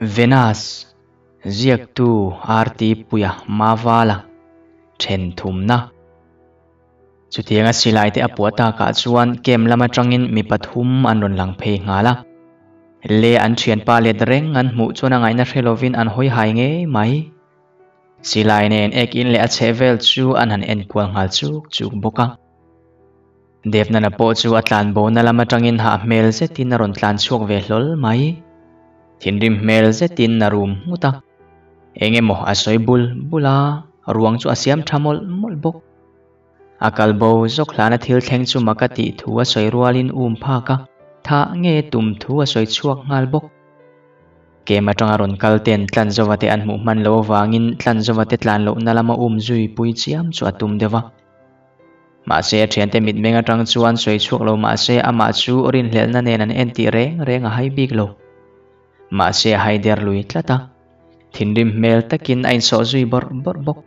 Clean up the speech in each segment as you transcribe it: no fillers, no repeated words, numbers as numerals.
Venus, Ziaktu RT Puia Mavala, Then thumna. Chutianga silai te a puah takah chuan camp lam atangin mi pathum an rawn lang phei nghal a. Le an thianpa let reng an hmuh chuan a ngaihna hre lovin an hawi hai ngei mai. Silai nen ek in leh a chheh vel chu an han enkual nghal chuk chuk bawk a. Devnana pawh chu a tlan bona lam atangin hah hmel zetin a rawn tlan chhuak ve hlawl mai. Thinrim hmel zetin a rum nghut a. Eng emaw a sawi bul bul a, ruang chu a siam tha mawlh mawlh bawk. A kal bo zawk hlana thil thleng chu mak a tih thu a sawi rualin um phak a, thah nge tum thu a sawi chhuak nghal bawk. Kem atanga rawn kal ten Tlanzova te an hmuh hman loh avangin Tlanzova te tlan lohna lama um zui pui chiam chu a tum deuh a. Mahse a thiante mitmeng atang chuan sawi chhuak lo mahse amah chu rinhlelhna nen an en tih reng reng a hai bik lo. Mahse a hai der lui tlat a, thinrim hmel takin a insawh zui bawrh bawrh bawk.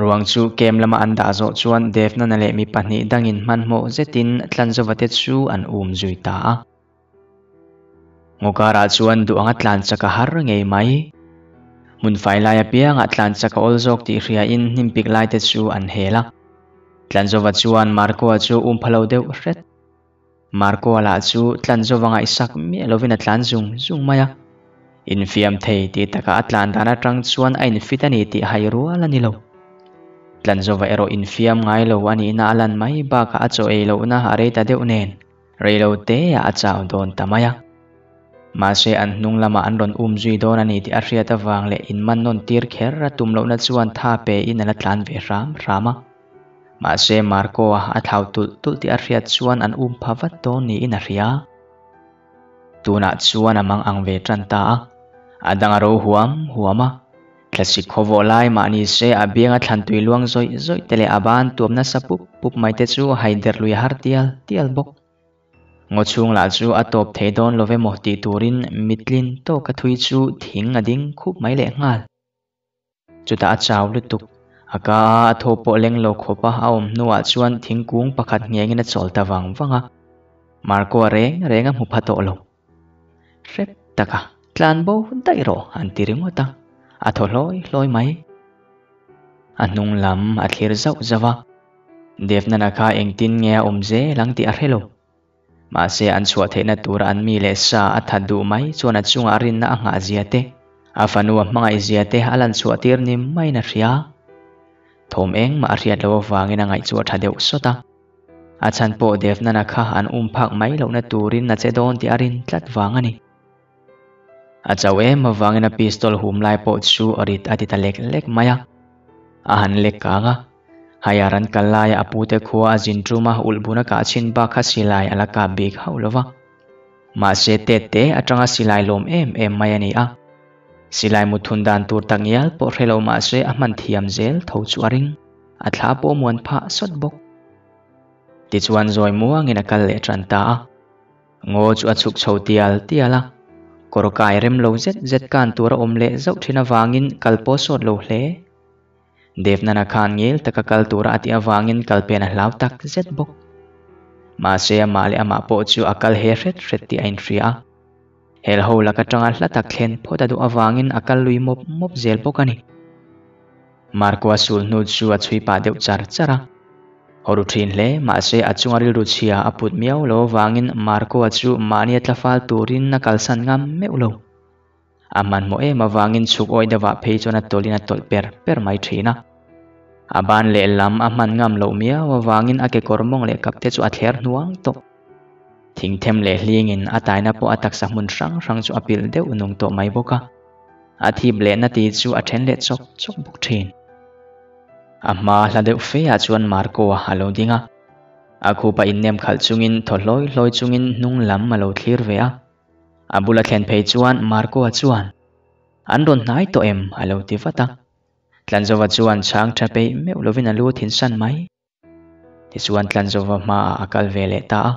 Ruang chu kem lama an dah zawh chuan Devnana leh mi pahnih dangin hmanhmawh zetin Tlanzovate chu an um zui ta a. Ngawkarah chuan duh anga tlan chak a har ngei mai. Hmun fai lai apiangah tlan chak a awl zawk tih hriain hnim pik lai te chu an hel a. Tlanzova chuan Marco-a chu um pha lo deuh hret. Marco-a lah chu Tlanzova ngaihsak miah lovin a tlan zung zung mai a. Infiam thei tih takah a tlan dan atang chuan a infit a ni tih hai rual a ni lo. Tlanzova erawh infiam ngai lo a nihna a lan mai bakah a chaw ei lohna a rei ta deuh nen. Reilo te ah a chau dawn ta mai a. Mahse an hnung lamah an rawn um zui dawn a ni tih a hriat avang leh in man nawn tir kher a tum lohna chuan tha pe in a la tlan ve hram hram a. Mahse Marco a a thlau tulh tulh tih a hriat chuan an um pha vat dawn niin a hria. Tunah chuan a mang ang ve tan ta a. A dang a ro huam huam a. Thlasik khawvawh lai mah ni se a bianga thlan tui luang zawih zawih te leh a ban tuam nasa pup pup mai te chu a haider lui har tial tial bawk. Ngaw chhung lah chu a tawp thei dawn lo ve maw tih turin mitlin tawka thui chu thing a ding khup mai leh nghal. Chutah a chau lutuk. A ka a a thaw pawh leng lo khawp a a awm hnuah chuan thingkung pakhat nghengin a chawl ta vang vang a. Marco a reng reng a hmu pha tawh lo. Hrep taka tlan bo daih rawh an ti ringawt a, a thaw hlawi hlawi mai. A hnung lam a thlir zauh zauh a, Devnana kha engtin nge a awm zel ang tih a hre lo. Mahse an chhuah theihna tura an mi leh sa a that duh mai chuan a chungah rinna a nghah zia te, a fanu a hmangaih zia te a lan chhuah tir ni maiin a hria. Thawm engmah a hriat loh avangin a ngaihchuah tha deuh sawt a. A chhan pawh Devnana kha an um phak mai lohna turin a che dawn tih a rin tlat vang a ni. A chauh em avangin a pistol hum lai pawh chu a rit a ti ta lek lek mai a. A han lek kang a, Haiar an kal laia a pute khua a zin tum a, ulhbun a kah chhin bak kha silai a la kap bik hauh lo va. Mahse tet te atanga silai lawm em em mai a ni a. Silai muthun dan tur takngial pawh hre lo mahse a hman thiam zel tho chu a ring. A thla pawh muan phah sawt bawk. Tichuan zawi muangin a kal leh tan ta a. Ngaw chu a chhuk chho tial tial a. Kawr kai rem lo zet zet kan tur a awm leh zauh thin avangin kal pawh sawt lo hle. Devnana khan ngil taka kal tura a tih avangin kal pen a hlau tak zet bawk. Mahse amah leh amah pawh chu a kal he hret hret tih a inhria a. Helho lak atanga hla tak thlen phawt a duh avangin a kal lui mawp mawp zel bawk a ni. Marco-a sul hnu chu a chhui pah deuh char char a. Haw ru thin hle, mahse a chunga rilru chhia a put miau lo avangin Marco-a chu mahnia tlafal turin a kalsan ngam meuh lo. A hmanhmawh em avangin chhuk awih deuhah phei chuan a tawlhin a tawlh per per mai thin a. A ban lehlam a hman ngam loh miau avangin a kekawr mawng leh kapte chu a thler hnuang tawh. Thingthem leh hlingin a taina pawh a taksa hmun hrang hrang chu a pilh deuh nung tawh mai bawk a. A thip lehna ti chu a then leh chawk chawk bawk thin. A hma hla deuh fe ah chuan Marco-a a lo ding a. A khupa innem khalh chungin thaw hlawi hlawi chungin hnung lam a lo thlir ve a. A bula thlen phei chuan Marco-a chuan, An rawn hnai tawh em? a lo ti vat a. Tlanzova chuan chhang tha peih meuh lovin a lu thinsan mai. Tichuan Tlanzova hmaah a kal ve leh ta a,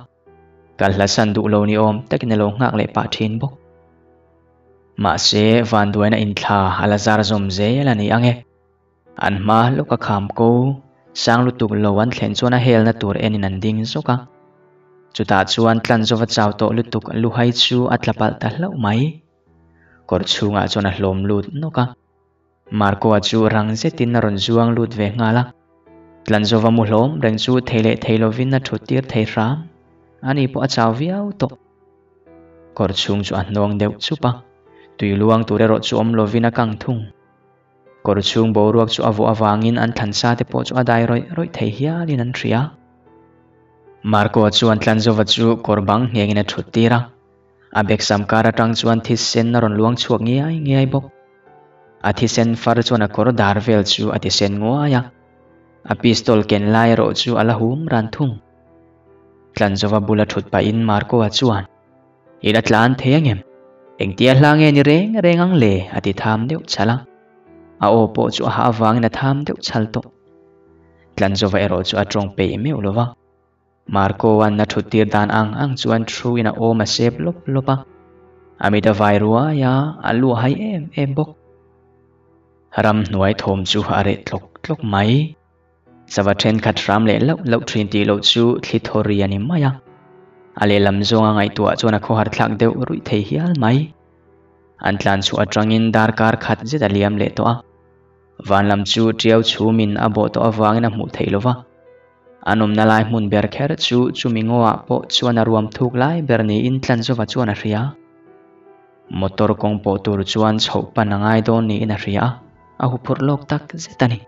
kal hlasan duh lo ni awm takin a lo nghak leh pah thin bawk. Mahse, vanduaina inthla a la zar zawm zel a ni ang e. An hma lawk a kham ko, sang lutuk lo an thlen chuan a helna tur enin an ding zawk a. Chutah chuan Tlanzova chau tawh lutuk luhai chu a tla palh ta hlauh mai. Kawr chhungah chuan a hlawm lut nawk a. Marco-a chu rang zetin a rawn zuang lut ve nghal a. Tlanzova mu hlawm reng chu thei leh thei lovin a thut tir thei hram. Ani pawh a chau viau tawh. Kawr chhung chu a hnawng deuh chup a, tui luang tur erawh chu awm lovin a kang thung. Kawr chhung boruak chu a vawh avangin an thlansa te pawh chu a dai rawih rawih thei hialin an hria. Marco-a chuan Tlanzova chu kawr bang nghengin a thut tir a. A beksam kar atang chuan thisen a rawn luang chhuak ngiai ngiai bawk. A thisen far chuan a kawr dar vel chu a tisen nguai a. A pistol ken lai erawh chu a la hum ran thung. Tlanzova bula thut pahin Marco-a chuan, I la tlan thei angem? Engtia hla nge ni reng reng ang le? a ti tham deuh chhal a. A aw pawh chu a hah avangin a tham deuh chhal tawh. Tlanzova erawh chu a tawng peih meuh lo va. Marco-a'n a thut tir dan ang ang chuan thu in a awm a sep lawp lawp a. A mit a vai ruai a, a lu a hai em em bawk. Ramhnuai thawm chu a reh tlawk tlawk mai. Sava thenkhat hram leh lauh lauh thin tih loh chu thli thaw ri a ni mai a. A lehlam zawnga ngaihtuah chuan a khawhar thlak deuh ruih thei hial mai. An tlan chhuah atangin darkar khat zet a liam leh tawh a. Van lam chu tiau chhumin a bawh tawh avangin a hmuh theih lova. An awmna lai hmun ber kher chu chumi ngawah pawh chuan a ruam thuk lai ber niin Tlanzova chuan a hria. Motor kawng pawh tur chuan chhoh pan a ngai dawn niin a hria a, a huphurh lawk tak zet a ni.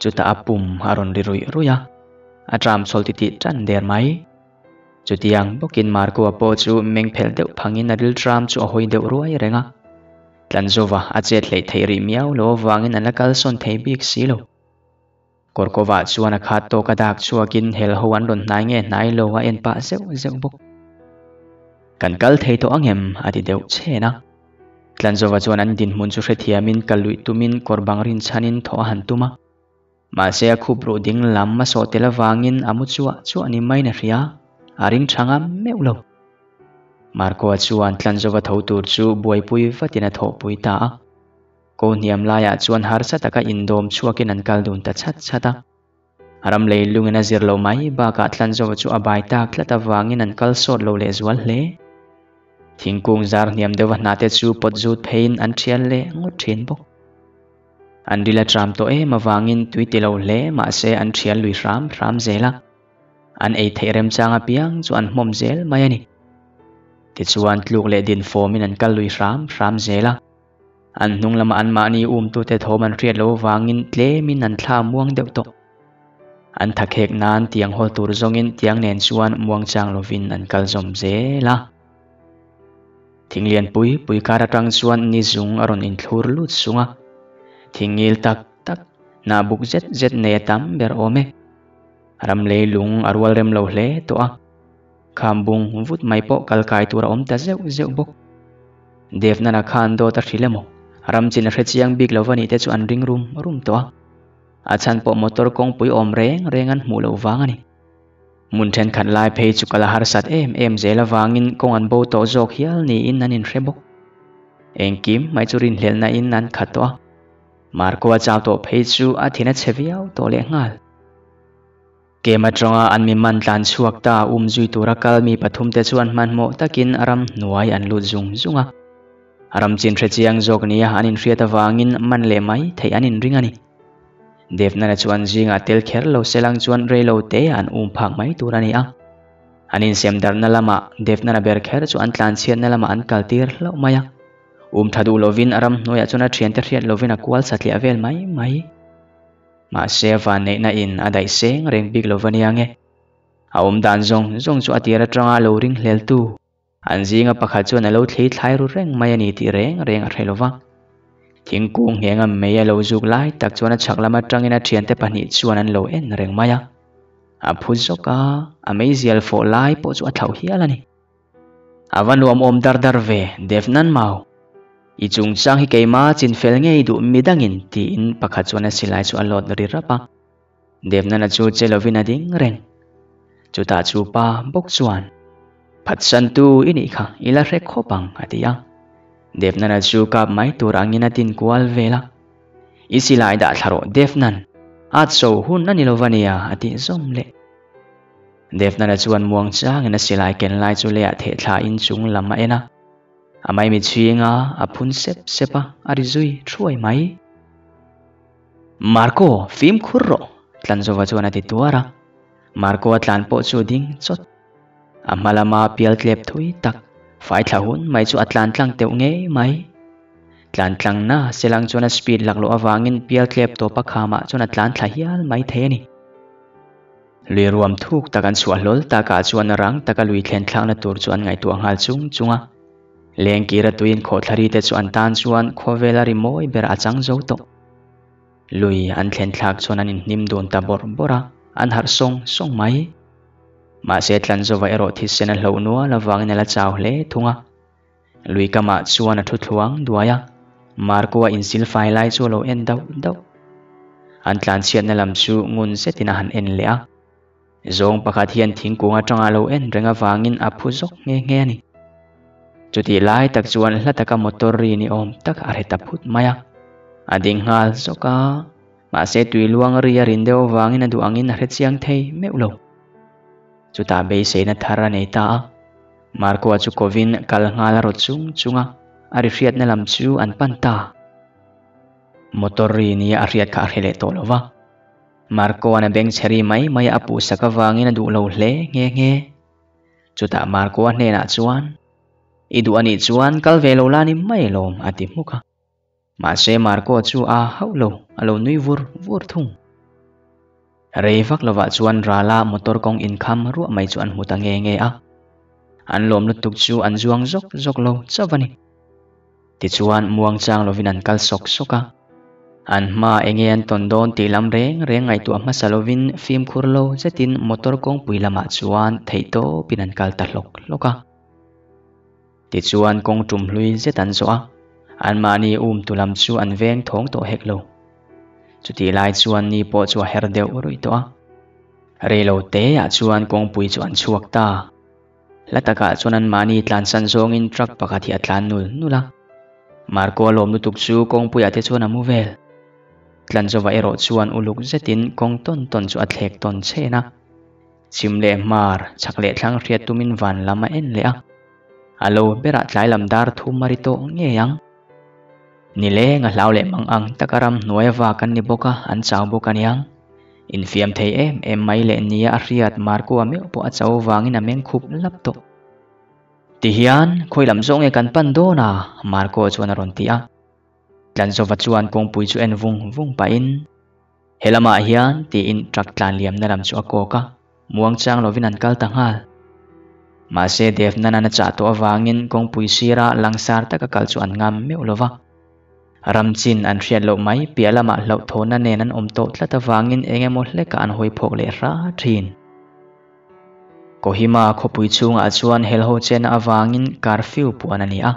Chutah a pum a rawn ri ruih ruih a, a tram chhawl titih tan der mai. Chutiang bawkin Marco-a pawh chu meng phelh deuh phangin a ril tram chu a hawi deuh ruai reng a. Tlanzova a chet hleih theih rih miau lo avangin an la kalsawn thei bik si lo. Kawrkawvah chuan a khat tawk a dak chhuakin hel ho an rawn hnai nge hnai lo a en pah zeuh zeuh bawk. Kan kal thei tawh ang em? a ti deuh chhen a. Tlanzova chuan an dinhmun chu hrethiamin kal luih tumin kawr bang rinchhanin thawh a han tum a. Mahse a khup ruh ding lam a sawh tel avangin a mu chuah chuah ni maiin a hria, a ring tha ngam meuh lo. Marco-a chuan Tlanzova tho tur chu buaipui vatin a thawhpui ta a. Ko hniam laiah chuan harsa taka indawm chhuakin an kal dun ta chhat chhat a. Ram lei lungin a zir lo mai bakah Tlanzova chu a bai tak tlat avangin an kal sawt lo lehzual hle. Thingkung zar hniam deuha hnahte chu pawt zut pheiin an thial leh ngawt thin bawk. An ril a tram tawh em avangin tui ti lo hle mahse an thial lui hram hram zel a. An ei theih remchang apiang chu an hmawm zel mai a ni. Tichuan tluk leh din fawmin an kal lui hram hram zel a. An hnung lama anmahni umtute thawm an hriat loh avangin tlemin an thla muang deuh tawh. An thakhek nan tiang hawl tur zawngin tiang nen chuan muangchang lovin an kal zawm zel a. Thinglian pui pui kar atang chuan ni zung a rawn inthlur lut sung a. Thingngil tak tak, hnah buk zet zet nei a tam ber awm e. Ram leilung a rual rem lo hle tawh a. Kham bung vut mai pawh kal kai tur a awm ta zeuh zeuh bawk. Devnana khan dawt a hrilh emaw, ram chin a hre chiang bik lo va nih te chu an ring rum rum tawh a. A chhan pawh motor kawngpui awm reng reng an hmuh loh vang a ni. Hmun thenkhat lai phei chu kal a harsat em em zel avangin kawng an bo tawh zawk hial niin an inhre bawk. Engkim mai chu rinhlelhna in an khat tawh a. Marco-a chau tawh phei chu a thin a chhe viau tawh lehnghal. Kem atanga an mi man tlan chhuak ta um zui tura kal mi pathumte chuan hmanhmawh takin ramhnuai an lut zung zung a. Ram chin hre chiang zawk nia an inhriat avangin man leh mai theih an inring a ni. Devnana chuan zingah tel kher lo selang chuan rei lo te an um phak mai tur a ni a. An insem darhna lamah Devnana ber kher chu an tlanchhiatna lamah an kaltir hlauh mai a. Um tha duh lovin ramhnuaiah chuan a thiante hriat lovin a kual satliah vel mai mai. Mahse a vanneihna in a daih seng reng bik lo va nia nge. A awm dan zawng zawng chu a tir atanga lo ring hlel tu. An zinga pakhat chuan a lo thlei thlai ru reng mai a ni tih reng reng a hre lo va. Thingkung nghenga mei a lo zuk lai tak chuan a chhak lam atangin a thiante pahnih chuan an lo en reng mai a. A phu zawk a, a meizial fawh lai pawh chu a thlauh hial a ni. A va nuam awm dar dar ve, Devnan Mau. I chungchang hi keima chin fel ngei duh mi dangin tiin pakhat chuan a silai chu a lawt ri rap a. Devnana chu che lovin a ding reng. Chutah chu pa bawk chuan, Phatsantu i nih kha, i la hre khawp ang, a ti a. Devnana chu kap mai tur angin a tin kual vel a. I silai dah thla rawh Devnan, at so hun a ni lo va nia, a tih zawm leh. Devnana chuan muang changin a silai ken lai chu leiah theh thla in chung lam a en a. A maimichhing a, a phun sep sep a, a ri zui thuai mai. Marco, fimkhur rawh! Tlanzova chuan a ti tuar a. Marco a tlan pawh chu ding chawt. A hma lama pial tlep thui tak, fai thla hun mai chu a tlan tlang teuh ngei mai. Tlan tlangna selang chuan a speed laklawh avangin pial tlep tawpa khamah chuan a tlan thla hial mai thei a ni. Lui ruam thuk tak an chhuah hlawl takah chuan rang taka lui thlen thlakna tur chu an ngaihtuah nghal chung chung a. Lengkira tuiin khawhthlari te chu an tan chuan khawvela ri mawi ber a chang zo tawh. Lui an thlen thlak chuan an inhnim dun ta bawrh bawrh a, an harh sawng sawng mai. Mahse Tlanzova erawh thisen a hloh nual avangin a la chau hle thung a. Lui kamah chuan a thu thluang duai a, Marco-a insil fai lai chu a lo en dauh dauh. An tlanchhiatna lam chu ngun zetin a han en leh a. Zawng pakhat hian thingkung atanga a lo en reng avangin a phu zawk nghe nghe a ni. Chutih lai tak chuan hla taka motor ri ni awm tak a hre ta phut mai a. A ding nghal zawk a, mahse tui luang ri a rin deuh avangin a duh angin a hre chiang thei meuh lo. Chutah beiseina thar a nei ta a. Marco-a chu kovin kal nghal a rawt chung chung a, a ri hriatna lam chu an pan ta. Motor ri nia a hriat kha a hre leh tawh lo va. Marco-a'n a beng chhe ri mai mai a puhsak avangin a duh lo hle nghe nghe. Chutah Marco-a hnenah chuan, I duh a nih chuan kal ve lo la ni mai lawm, a ti hmuk a. Mahse Marco chu a hauh lo, a lo nui vur vur thung. Rei vak lovah chuan Rala motor kawng inkham ruah mai chu an hmu ta nge nge a. An lawm lutuk chu an zuang zawk zawk lo chauh a ni. Tichuan muangchang lovin an kal sawk sawk a. An hma enge an tawn dawn tih lam reng reng ngaihtuah hmasa lovin fimkhur lo zetin motor kawngpui lamah chuan theihtawpin an kal ta hlawk hlawk a. Tichuan kawng tum hlui zet an zawh a, anmahni um tu lam chu an veng thawng tawh hek lo. Chutih lai chuan ni pawh chu a her deuh ruih tawh a. Reilo teah chuan kawngpui chu an chhuak ta. Hla takah chuan anmahni tlansan zawngin truck pakhat hi a tlan nul nul a. Marco a lawm lutuk chu kawngpuiah te chuan a mu vel. Tlanzova erawh chuan uluk zetin kawng tawn tawn chu a thlek tawn chhen a. Chhim leh hmar, chhak leh thlang hriat tumin van lam a en leh a. A lo berah tlai lam dar thum a ri tawh ngei ang. Nileng a hlau leh mang ang taka ram hnuai a vak an ni bawk a, an chau bawk a niang. Infiam thei em em mai leh nia a hriat Marco-a meuh pawh a chau vangin a meng khup lap tawh. Tihian, khawi lam zawk nge kan pan dawn a? Marco-a chuan a rawn ti a. Tlanzova chuan kawngpui chu en vung vung pahin. He lamah hian tiin truck tlan liamna lam chu a kawk a, muangchang lovin an kal ta nghal. Mahse Devnanan a chah tawh avangin kawngpui sira langsar taka kal chu an ngam meuh lo va. Ram chin an hriat loh mai piah lamah hlauhthawhna nen an awm tawh tlat avangin eng emaw hlekah an hawi phawk leh hra thin. Kohima khawpui chhungah chuan helho chenna avangin curfew puan a ni a.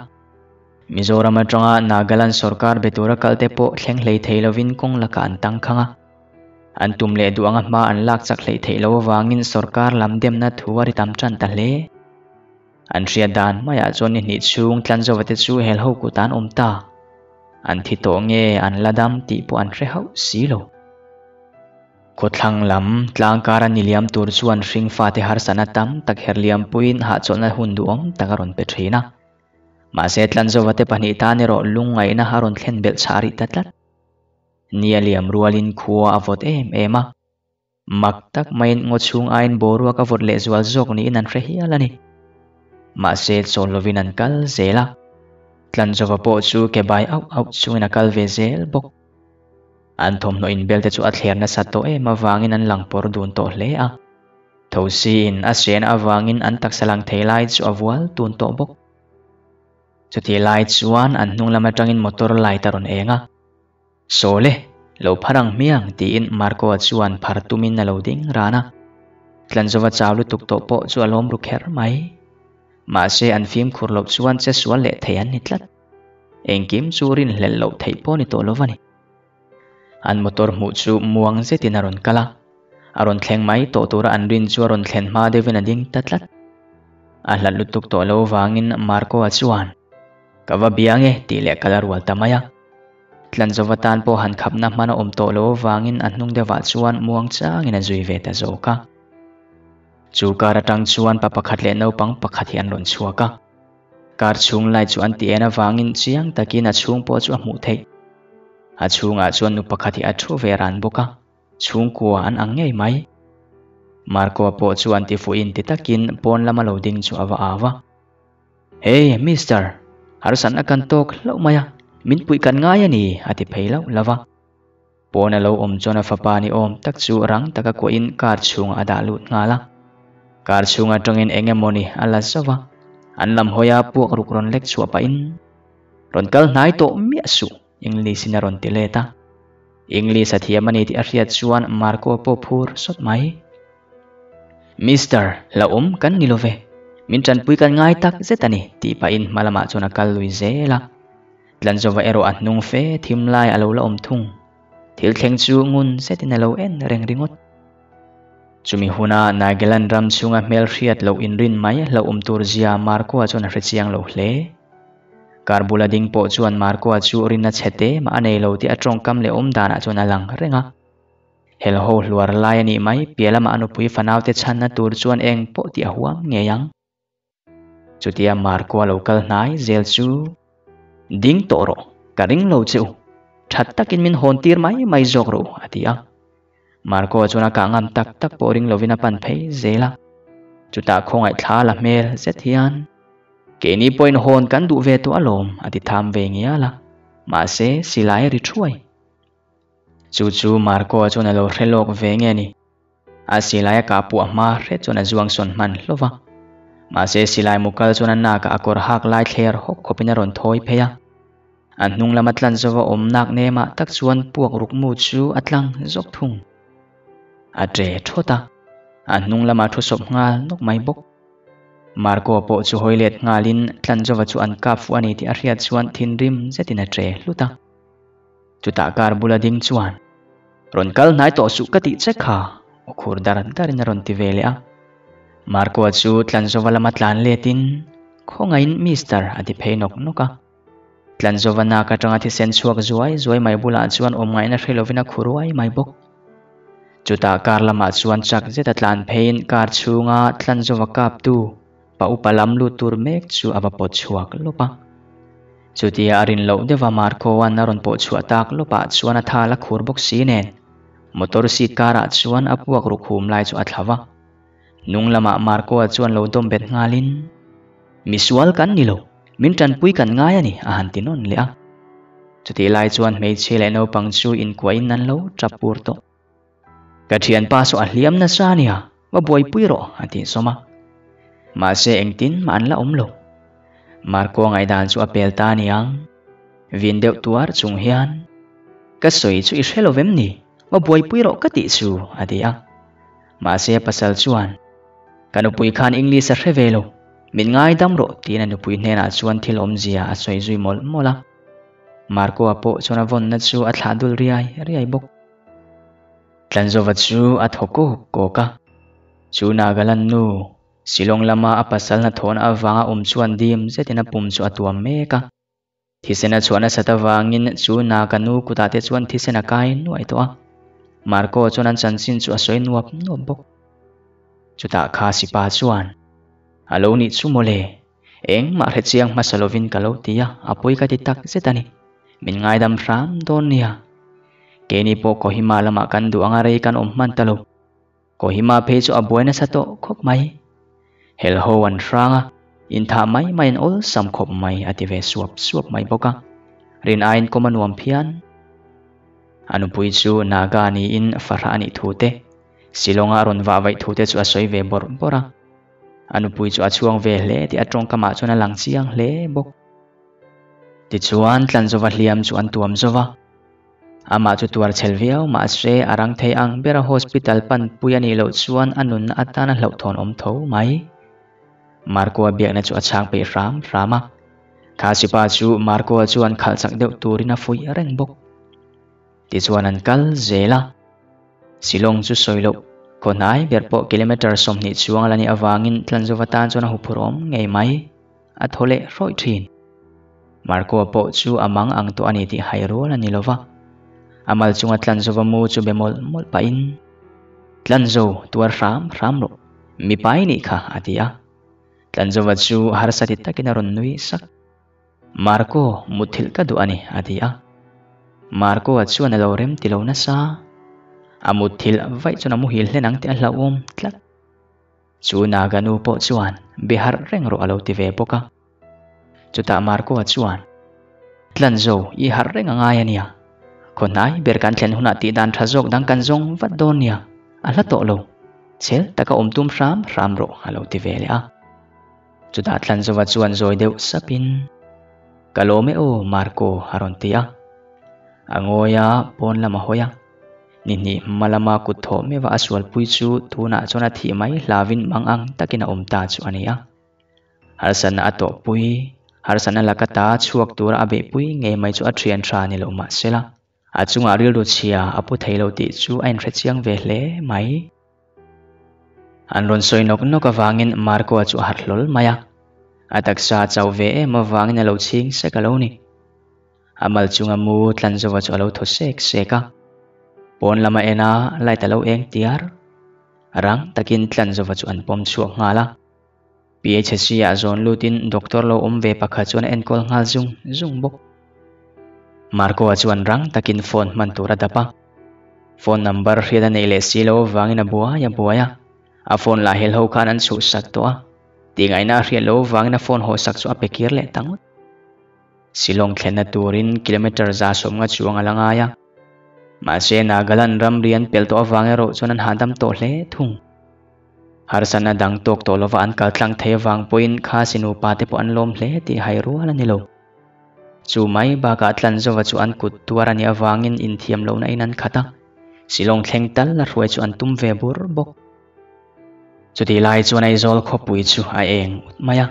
Mizoram atanga Nagaland sorkar be tura kalte pawh thleng hlei thei lovin kawng lakah an tangkhang a. An tum leh duh anga hma an lak chak hleih theih loh avangin sorkar lam demna thu a ri tam tan ta hle. An hriat dan maiah chuan ni hnih chhung Tlanzova te chu helho kut an awm ta. An thi tawh nge an la dam tih pawh an hre hauh si lo. Khawthlang lam tlangkara ni liam tur chuan hringfate harsatna tam tak herliam puiin hahchawlhna hun duhawm tak a rawn pe thin a. Mahse Tlanzova te pahnih tan erawh lungngaihna a rawn thlen belh chhah rih ta tlat. Ni a liam rualin khua a vawt em em a. Mak tak maiin ngaw chhung aiin boruak a vawt lehzual zawk niin an hre hial a ni. Mahse chawl lovin an kal zel a. Tlanzova pawh chu ke bai auh auh chungin a kal ve zel bawk. An thawmhnaw inbel te chu a thler nasa tawh em avangin an lang pawr dun tawh hle a. Thosiin a hren avangin an taksa lang thei lai chu a vual tun tawh bawk. Chutih lai chuan an hnung lam atangin motor light a rawn eng a. Sawle, lo phar ang hmiang tiin Marco-a chuan phar tumin a lo ding ran a. Tlanzova chau lutuk tawh pawh chu a lawm ru kher mai. Mahse an fimkhur loh chuan che sual leh thei an ni tlat. Engkim chu rinhlelh loh theih pawh ni tawh lo va ni. An motor hmuh chu muang zetin a rawn kal a, a rawn thleng mai tawh tura an rin chu a rawn thlen hma deuhin a ding ta tlat. A hlat lutuk tawh lo vangin Marco-a chuan, Ka va bia nge tih leh kal a rual ta mai a. Tlanzova tan pawh han khapna hman a awm tawh lo avangin a hnung deuhah chuan muang changin a zui ve ta zawk a. Chu kar atang chuan pa pakhat leh naupang pakhat hi an rawn chhuak a. Car chhung light chu an ti en avangin chiang takin a chhung pawh chu a hmuh theih. A chhungah chuan nu pakhat hi a thu ve ran bawk a, chhungkua an ang ngei mai. Marco-a pawh chuan tifuhin ti takin pawn lama lo ding chu a va au a. Hey, Mister, harsatna kan tawk hlauh mai a, min puih kan ngai a ni, a ti phei lauh lauh a. Pawn a lo awm chuan a fapa ni awm tak chu rang taka kuahin car chhungah a dah lut nghal a. Car chhung atangin eng emawni a la zauh a, an lam hawia puak ruk rawn lek chhuah pahin, Rawn kal hnai tawh miah suh, English in a rawn ti let a. English a thiam a ni tih a hriat chuan Marco pawh phur sawt mai. Mister, hlauhawm kan ni lo ve. Min tanpui kan ngai tak zet a ni, tih pahin hma lamah chuan a kal lui zel a. Tlanzova erawh a hnung fe thim lai a lo la awm thung. Thil thleng chu ngun zetin a lo en reng ringawt. Chumi huna Nagaland ram chhunga hmelhriat loh inrin mai hlauhawm tur zia Marco-a chuan a hrechiang lo hle. Kar bula ding pawh chuan Marco-a chu rinna chhe te mah a nei lo tih a tawngkam leh awm danah chuan a lang reng a. Helho hluar lai a nih mai piah lamah a nupui fanaute chhanna tur chuan eng pawh tih a huam ngei ang. Chutia Marco-a lo kal hnai zel chu, Ding tawh rawh, ka ring lo che u. That takin min hawn tir mai mai zawk rawh u, a ti a. Marco-a chuan a kah ngam tak tak pawh ring lovin a pan phei zel a. Chutah khawngaih thla la hmel zet hian, Keini pawhin hawn kan duh ve tawh alawm, a ti tham ve ngial a. Mahse, silai a ri thuai. Chu chu Marco-a chuan a lo hre lawk ve nge ni? A silai a kah puah hma hret chuan a zuang sawn hman hlauh va. Mahse silai mu kal chuan a nakah a kawr hak lai thler hawk khawpin a rawn thawi phei a. A hnung lama tlan zova awm nak nemah tak chuan puak ruk mu chu a tlang zawk thung. A ṭe ṭhawt a, a hnung lama thu sawp nghal nawk mai bawk. Marco pawh chu hawi let nghalin Tlanzova chu an kap fuh a ni tih a hriat chuan thinrim zetin a ṭe hlut a. Chutah kar bula ding chuan, Rawn kal hnai tawh suh ka tih che kha, aw khur dar darin a rawn ti ve leh a. Marco-a chu Tlanzova lama tlan letin, Khawngaihin Mister, a ti phei nawk nawk a. Tlanzova nak atanga thisen chhuak zuai zuai mai bulah chuan awm ngaihna hre lovin a khu ruai mai bawk. Chutah kar lamah chuan chak zeta tlan pheiin kar chhunga Tlanzova kaptu, Pa upa lam lut tur mek chu a va pawt chhuak lawp a. Chutia a rin loh deuha Marco-a'n a rawn pawh chhuah tak lawpah chuan a thal a khur bawk si nen, motor seat karah chuan a puak ruk hum lai chu a thla va. Hnung lamah Marco-a chuan lo dawm bet nghalin, Misual kan ni lo, min tanpui kan ngai a ni, a han ti nawn leh a. Chutih lai chuan hmeichhia leh naupang chu inkuahin an lo tap pur tawh. Ka thianpa saw a hliam nasa a nia, va buaipui rawh, a tih sawm a. Mahse engtin mah an la awm lo. Marco ngaihdan chu a pel ta aniang. Vin deuh tuar chung hian, Ka sawi chu i hre lo vem ni? Va buaipui rawh ka tih chu, a ti a. Mahse a pasal chuan, Ka nupui khan English a hre ve lo, min ngaidam rawh, tiin a nupui hnenah chuan thil awmzia a sawi zui mawlh mawlh a. Marco-a pawh chuan a vawnna chu a thlah dul riai riai bawk. Tlanzova chu a thaw kawk kawk a, chu Nagaland nu, Shillong lama a pasal hnathawhna avanga awm chuan dim zetin a pum chu a tuam mek a. Thisen a chhuah nasat avangin chu Naga nu kutah te chuan thisen a kai nuai tawh a. Marco chuan an chanchin chu a sawi nuap nuap bawk. Chutah kha sipa chuan, A lo nih chu mawle, engmah hrechiang hmasa lovin ka lo ti a, a pawi ka ti tak zet a ni. Min ngaidam hram dawn nia. Keini pawh Kohima lamah kan duh anga rei kan awm hman ta lo. Kohima phei chu a buai nasa tawh khawp mai. Helho an hrang a, inthah mai mai an awlsam khawp mai a ti ve suap suap mai bawk a. Rin aiin kawm a nuam phian. A nupui chu Naga niin fahrah a nih thu te, Shillong-a a rawn vah vaih thu te chu a sawi ve bawrh bawrh a. A nupui chu a chhuang ve hle tih a tawngkamah chuan a lang chiang hle bawk. Tichuan, Tlanzova hliam chu an tuam zo va. Amah chu tuar chhel viau mahse a rang thei ang bera hospital panpui a nih loh chuan a nunna atana hlauhthawn awm tho mai. Marco-a biakna chu a chhang peih hram hram a. Kha sipa chu Marco-a chuan khalh chak deuh turin a fuih reng bawk. Tichuan an kal zel a. Shillong chu sawi loh, khaw hnai ber pawh kilometre 20 chuang a la nih avangin Tlanzova tan chuan a huphurhawm ngei mai. A thaw leh hrawih thin. Marco-a pawh chu a mang ang tawh a ni tih hai rual a ni lo va. A mal chunga Tlanzova mu chu be mawlh mawlh pahin, Tlanzo, tuar hram hram rawh. Mipa i nih kha, a ti a. Tlanzova chu harsa ti takin a rawn nui sak. Marco, mutthilh ka duh a ni, a ti a. Marco-a chuan a lo rem ti lo nasa. A mutthilh vaih chuan a muhil hlen ang tih a hlauhawm tlat. Chu Naga nu pawh chuan be harh reng rawh a lo ti ve bawk a. Chutah Marco-a chuan, Tlanzo, i harh reng a ngai a nia. Khaw hnai ber kan thlen hunah tih dan tha zawk dang kan zawng vat dawn nia, a hla tawh lo. Chhel taka awm tum hram hram rawh a lo ti ve leh a. Chutah Tlanzova chuan zawi deuh sapin, Ka lawm e aw, Marco, a rawn ti a. A ngawi a, pawn lam a hawi a. Ni hnih hma lama kut thawh meuh a sualpui chu tunah chuan a thih mai hlavin mang ang takin a awm ta chu a ni a. Harsatna a tawhpui, harsatna laka ta chhuak tura a beihpui ngei mai chu a thian tha ni lo mah sela, a chungah rilru chhia a pu thei lo tih chu a inhre chiang ve hle mai. An rawn sawi nawk nawk avangin Marco-a chu a harh hlawl mai a, a taksa a chauh ve em avangin a lo chhing sek a lo ni. A mal chunga mu Tlanzova chu a lo thaw sek sek a, pawn lama ena light a lo eng tiar. Rang takin Tlanzova chu an pawm chhuak nghal a. PHC ah zawn lutin doctor lo awm ve pakhat chuan a enkawl nghal zung zung bawk. Marco-a chuan rang takin phone hman tur a dap a. Phone number hriat a neih leh si lo avangin a buai a buai a. A phone lah helho khan an chhuhsak tawh a. Tihngaihna a hriat loh avangin a phone hawhsak chu a pe kir leh ta ngawt. Shillong thlenna turin kilometre 150 chuang a la ngai a. Mahse Nagaland ramri an pel tawh avang erawh chuan an hahdam tawh hle thung. Harsatna dang tawk tawh lova an kal tlang thei avang pawhin Khasi nupa te pawh an lawm hle tih hai rual a ni lo. Chu mai bakah Tlanzova chu an kut tuar a nih avangin inthiam lohna in an khat a, Shillong thleng tal a hruai chu an tum ve bur bawk. Chutih lai chuan Aizawl khawpui chu a eng ut mai a.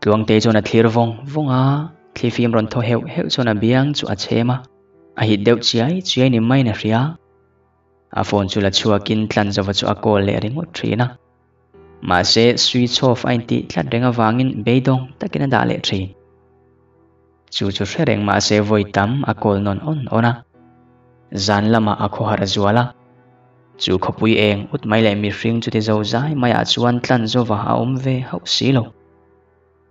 Tluangtei chuan a thlir vawng vawng a, thlifim rawn thaw heuh heuh chuan a biang chu a chhem a, a hit deuh chiai chiai ni maiin a hria. A phone chu la chhuakin Tlanzova chu a call leh ringawt thin a. Mahse, switch off a intih tlat reng avangin beidawng takin a dah leh thin. Chu chu hre reng mahse vawi tam a call nawn awn awn a. Zan lamah a khawhar a zual a. Chu khawpui eng ut mai leh mihring chuti zo zai maiah chuan Tlanzova a awm ve hauh si lo.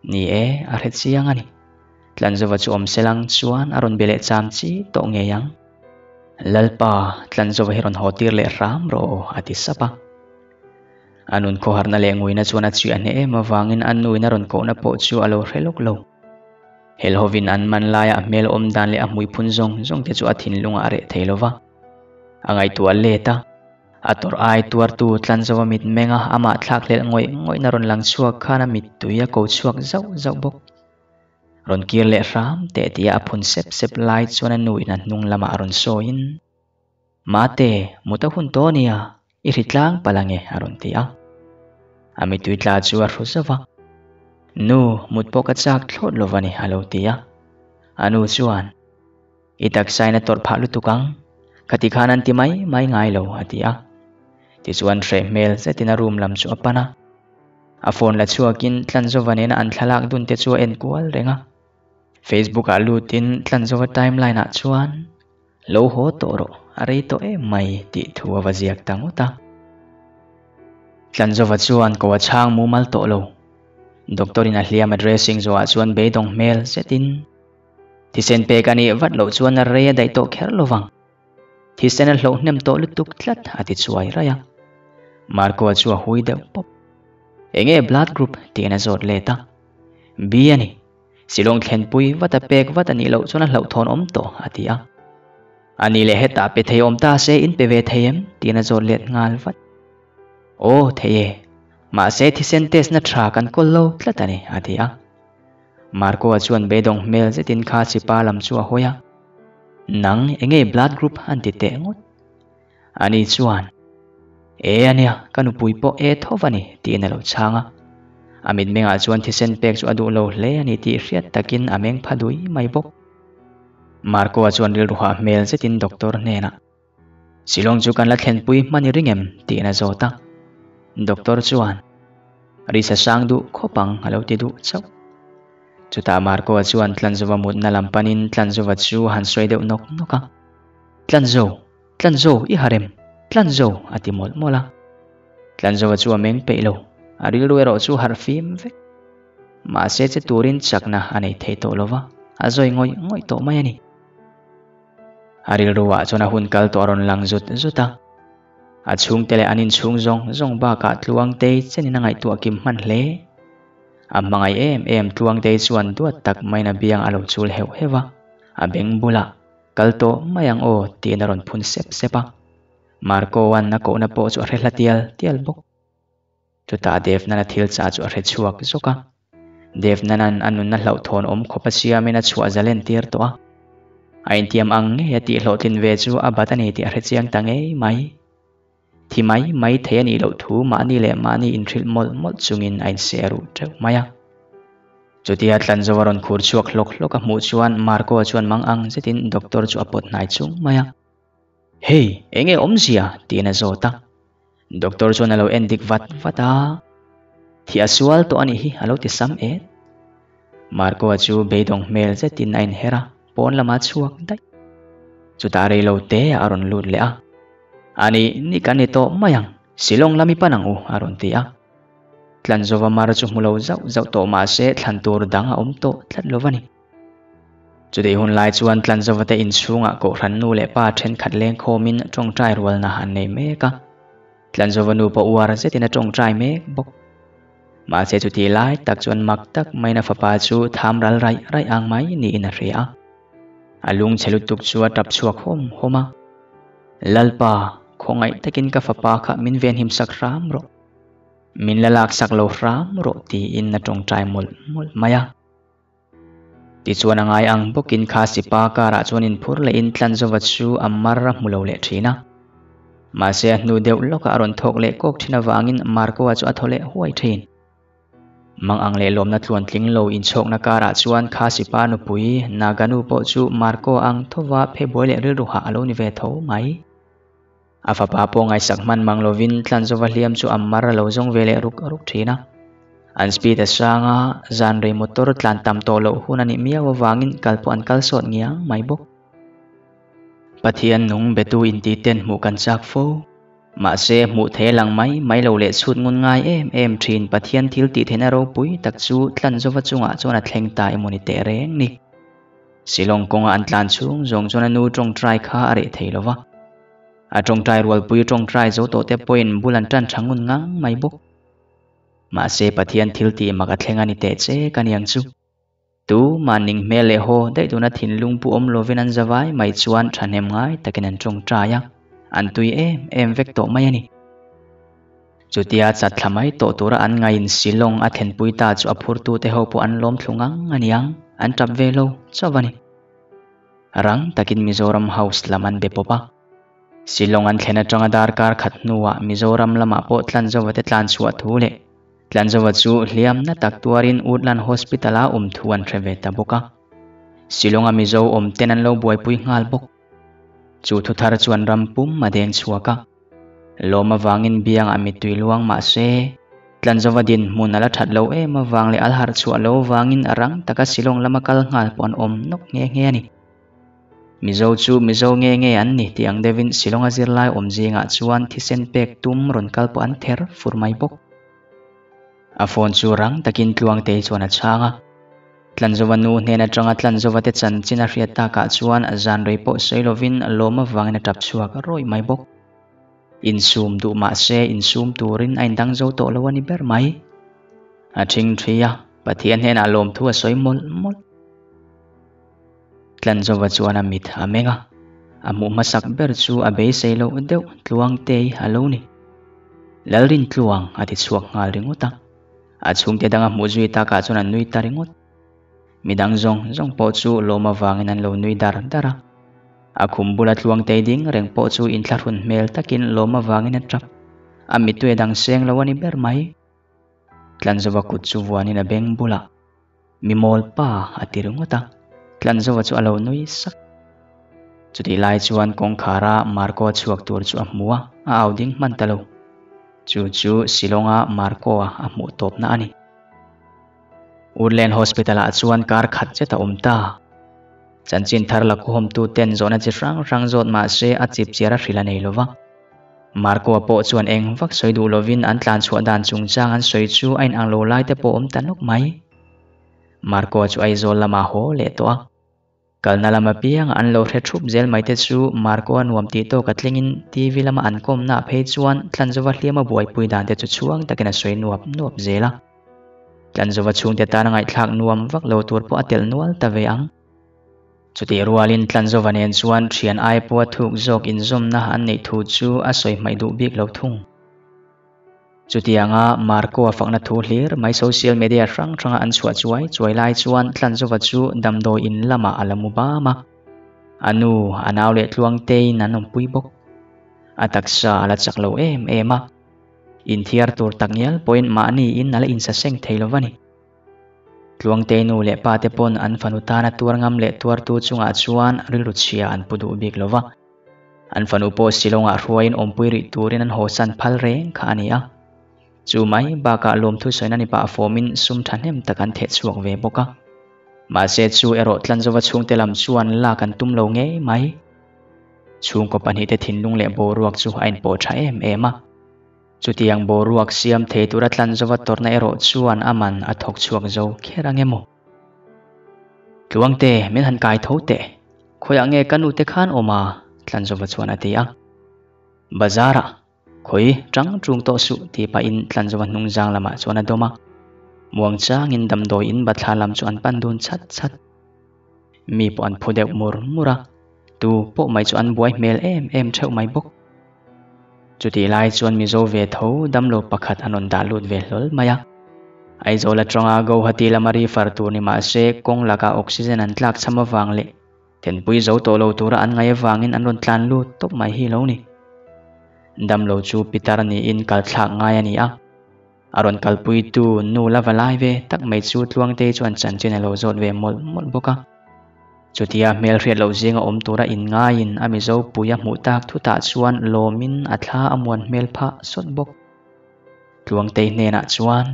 Ni e, a hre chiang a ni. Tlanzova chu awm selang chuan a rawn be leh cham chi tawh ngei ang. Lalpa, Tlanzova hi rawn haw tir leh hram rawh aw, a ti sap a. A nun khawharna leh nguina chuan a chiah hneh em avangin a nuin a rawn kohna pawh chu a lo hre lawk lo. Helhovin an man laia a hmel awm dan leh a hmuiphun zawng zawng te chu a thinlungah a reh thei lo va. A ngaihtuah let a. A tawrh ai tuartu Tlanzova mitmeng a amah thlak hlelh ngawih ngawihna rawn lang chhuak khan a mittui a ko chhuak zauh zauh bawk. Rawn kir leh hram teh tia a phun sep sep lai chuan a nu in a hnung lamah a rawn sawiin, Mate, mut a hun tawh nia, i hri tlang palh ange a rawn ti a. A mittui tla chu a hru zauh a. Nu, mut pawh ka chak thlawt lo va ni a lo ti a. A nu chuan. I taksa in a tawrh phah lutuk ang, khati khan an ti mai mai ngai lo, a ti a. Tichuan hreh hmel zetin a room lam chu a pan a. A phone la chhuakin Tlanzova nena an thlalak dun te chu a en kual reng a. Facebook ah lutin Tlanzova timeline ah chuan, Lo haw tawh rawh, a rei tawh em mai, tih thu a va ziak ta ngawt a. Tlanzova chuan ko a chhang mumal tawh lo. Doctor in a hliam a dressing zawhah chuan beidawng hmel zetin, Thisen pek a nih vat loh chuan a rei a daih tawh kher lo vang. Thisen a hloh hnem tawh lutuk tlat a ti chuai raih a. Marco-a chu a hui deuh pawp. Enge blood group tiin a zawt let a. B a ni. Silawng thlenpui vat a pek vat a nih loh chuan a hlauhthawn awm tawh a ti a. A nih leh hetah pe thei awm ta se in pe ve thei em? tiin a zawt let nghal vat. Aw thei e. Mahse thisen test na tha kan kawl lo tlat a ni a ti a. Marco-a chuan beidawng hmel zetin kha chipa lam chu a hawi a, Nang enge blood group an ti teh ngawt? Ani chuan, E ania, ka nupui pawh e tho va ni, tiin a lo chhang a. A mitmengah chuan thisen pek chu a duh lo hle a ni tih hriat takin a meng pha dui mai bawk. Marco-a chuan rilru hah hmel zetin doctor hnenah, Shillong chu kan la thlenpui hman i ring em? tiin a zawt a. Doctor chuan, Risa sang duh khawp ang a lo ti duh chauh. Chutah Marco-a chuan Tlanzova mutna lam panin Tlanzova chu a han sawi deuh nawk nawk a. Tlanzo! Tlanzo! I harem! Tlanzo! a ti mawlh mawlh a. Tlanzova chu a meng peih lo. A rilru erawh chu harh fim vek. Mahse che turin chakna a nei thei tawh lo va, a zawi ngawih ngawih tawh mai a ni. A rilruah chuan a hun kal tawh a rawn lang zut zut a. A chhungte leh an inchhung zawng zawng bakah Tluangtei chenin a ngaihtuah kim hman hle. A hmangaih em em Tluangtei chuan duat tak maiin a biang a lo chul heuh heuh a, a beng bulah, Kal tawh mai ang aw tiin a rawn phun sep sep a. Marco-a'n a kohna pawh chu a hre hla tial tial bawk. Chutah Devnana thil chah chu a hre chhuak zawk a. Devnana'n a nunna hlauhthawn awm khawp a siamin a chhuah zalen tir tawh a. A intiam ang ngei a tih hlawhtlin ve chu a bat a ni tih a hre chiang ta ngei mai. Thi mai mai thei a nih loh thu mahni leh mahni inhrilh mawlh mawlh chungin a inseh ruh teuh mai a. Chutia Tlanzo a rawn khur chhuak hlawk hlawk a hmuh chuan Marco-a chuan mang ang zetin doctor chu a pawt hnai chung mai a. Hei, enge awmzia? tiin a zawt a. Doctor chuan a lo en dik vat vat a, Thi a sual tawh a nih hi a lo ti sam et. Marco-a chu beidawng hmel zetin a inher a, pawn lamah a chhuak daih. Chutah rei lo te a rawn lut leh a, A nih ni kan ni tawh mai ang, Shillong lam i pan ang u a rawn ti a. Tlanzova mar chu hmu lo zauh zauh tawh mah se thlan tur dang a awm tawh tlat lo va ni. Chutih hun lai chuan Tlanzovate inchhungah Kohhran nu leh pa thenkhat lengkhawmin tawngtai rualna an nei mek a. Tlanzova nu pawh uar zetin a tawngtai mek bawk. Mahse chutih lai tak chuan mak tak maiin a fapa chu tham ral raih raih ang mai niin a hria a. A lungchhe lutuk chu a tap chhuak hawm hawm a. Lalpa, khawngaih takin ka fapa kha min venhim sak hram rawh. Min la laksak lo hram rawh tiin a tawngtai mawlh mawlh mai a. Tichuan a ngai ang bawkin kha sipa karah chuan inphur lehin Tlanzova chu a mar a hmu lo leh thin a. Mahse a hnu deuh lawkah a rawn thawk leh kawk thin avangin Marco-a chu a thaw leh huai thin. Mang ang leh lawmna tluantling lo inchhawkna karah chuan kha sipa nupui Naganu pawh chu Marco-a ang thova phe buai leh rilru hah a lo ni ve tho mai. A fapa pawh ngaihsak hman mang lovin Tlanzova hliam chu a mar a lo zawng ve leh ruk ruk thin a. An speed a sang a, zan rei motor tlan tam tawh loh hun a nih miau avangin kal pawh an kal sawt ngiang mai bawk. Pathian nung betu intih ten hmuh kan chak fo. Mahse hmuh thei a lang mai mai lo leh chhut ngun ngai em em thin Pathian thil tih theihna ropui tak chu Tlanzova chungah chuan a thleng ta emaw ni teh reng ni. Shillong kawnga an tlan chhung zawng chuan a nu tawngtai kha a reh thei lo va. A tawngtai rualpui tawngtai zo tawh te pawhin bul an tan tha ngun ngang mai bawk. Mahse Pathian thil tih mak a thleng a ni teh che ka niang chu. Tu mah ning hmel leh haw daih tuna thinlung pu awm lovin an zavai mai chuan thahnem ngai takin an tawngtai a, an tui em em vek tawh mai a ni. Chutia chat thla mai tawh tura an ngaiin Shillong a thlenpui ta chu a phurtute ho pawh an lawm thlu ngang a niang, an tap ve lo chauh a ni. Rang takin Mizoram House lam an be pawp a. Shillong an thlen atanga darkar khat hnuah Mizoram lamah pawh Tlanzova te tlan chhuah thu leh Tlanzova chu hliamna tak tuarin Woodland Hospital-a awm thu an hre ve ta bawk a. Shillong-a Mizo awm ten an lo buaipui nghal bawk. Chu thuthar chuan ram pum a deng chhuak a. Lawm avangin biangah mittui luang mah se, Tlanzova dinhmun a la that lo em avang leh a la harh chhuah lo avangin a rang taka Shillong lama kal nghal pawh an awm nawk nghe nghe a ni. Mizo chu Mizo nge nge an ni tih ang deuhin Shillong-a zirlai awm zingah chuan thisen pek tum rawn kal pawh an ther fur mai bawk. A phone chu rang takin Tluangtei chuan a chhang a. Tlanzova nu hnen atanga Tlanzova te chanchin a hriat takah chuan zan rei pawh sawi lovin lawm avangin a tap chhuak rawih mai bawk. Insum duh mah se insum turin a indang zo tawh lo a ni ber mai. A thing thi a, Pathian hnenah lawmthu a sawi mawlh mawlh. Tlanzova chuan a mit a meng a, a hmuh hmasak ber chu a beisei loh deuh Tluangtei a lo ni. Lalrintluang a ti chhuak nghal ringawt a. A chhungte danga hmuh zui takah chuan an nui ta ringawt. Midang zawng zawng pawh chu lawm avangin an lo nui dar dar a. A khum bula Tluangtei ding reng pawh chu inthlahrun hmel takin lawm avangin a tap. A mittui a dang seng lo a ni ber mai. Tlanzova kut chu vuanin a beng bulah, Mi mawl pa a ti ringawt a. Tlanzova chu a lo nui sak. Chutih lai chuan kawngkhara Marco chhuak tur chu a hmu a, a au ding hman ta lo. Chu chu Shillong-a Marco-a a hmuh tawpna a ni. Woodland Hospital-ah chuan kar khat zet a awm ta. Chanchin thar la khuhawmtu ten zawhna chi hrang hrang zawt mah se a chip chiar a hrilh a nei lo va. Marco-a pawh chuan eng vak sawi duh lovin an tlan chhuah dan chungchang an sawi chu a inang lo lai te pawh awm ta nawk mai. Marco-a chu Aizawl lamah haw leh tawh a. Kalna lam apianga an lo hre thup zel mai te chu Marco-a nuam tih tawk a tlingin TV lama an kawmnaah phei chuan Tlanzova hliam a buaipui dan te chu chhuang takin a sawi nuap nuap zel a. Tlanzova chhungte tana ngaihthlak nuam vak lo tur pawh a telh nual ta ve ang. Chutih rualin Tlanzova nen chuan thian ai pawha thuk zawk inzawmna an neih thu chu a sawi hmaih duh bik lo thung. Chutianga Marco-a fakna thu hlir mai social media hrang hranga an chhuah chuai chuai lai chuan Tlanzova chu damdawi in lamah a la mu bam a. A nu, a nau leh Tluangteiin an awmpui bawk. A taksa a la chak lo em em a. Inthiar tur takngial pawhin mahniin a la insaseng thei lo va ni. Tluangtei nu leh pa te pawn an fanu tana tuar ngam leh tuartu chungah chuan rilru chhia an pu duh bik lo va. An fanu pawh Shillong-ah hruaiin awmpui rih turin an hawsan phal reng kha a ni a. Chu mai bakah lawmthu sawina ni pah fawmin sum thahnem tak an theh chhuak ve bawk a. Mahse chu erawh Tlanzova chhungte lam chuan lak an tum lo ngei mai. Chhungkaw pahnihte thinlung leh boruak chu a inpawh tha em em a. Chutiang boruak siam thei tura Tlanzova tawrhna erawh chuan a man a thawk chhuak zo kher ang emaw? Tluangte, min han kai tho teh. Khawiah nge ka nute khan awm a? Tlanzova chuan a ti a. Bazar-ah, khawi tang ṭung tawh suh tih pahin Tlanzova hnungzang lamah chuan a dawm a. Muangchangin damdawi in bathla lam chu an pan dun chat chat. Mi pawh an phu deuh mur mur a, tu pawh mai chu an buai hmel em em theuh mai bawk. Chutih lai chuan Mizo ve tho damlo pakhat an rawn dah lut ve hlawl mai a. Aizawl atanga Guwahati lama refer tur ni mah se kawng lakah oxygen an tlak cham avang leh thenpui zo tawh lo tura an ngaih avangin an rawn tlan lut tawp mai hi lo ni. Damlo chu pitar niin kalthlak ngai a ni a. A rawn kalpuitu nu la va lai ve tak mai chu Tluangtei chuan chanchin a lo zawt ve mawlh mawlh bawk a. Chutia hmelhriat loh zinga awm tura inngaiin a Mizo pui a hmuh tak thutah chuan lawmin a thla a muan hmel phah sawt bawk. Tluangtei hnenah chuan,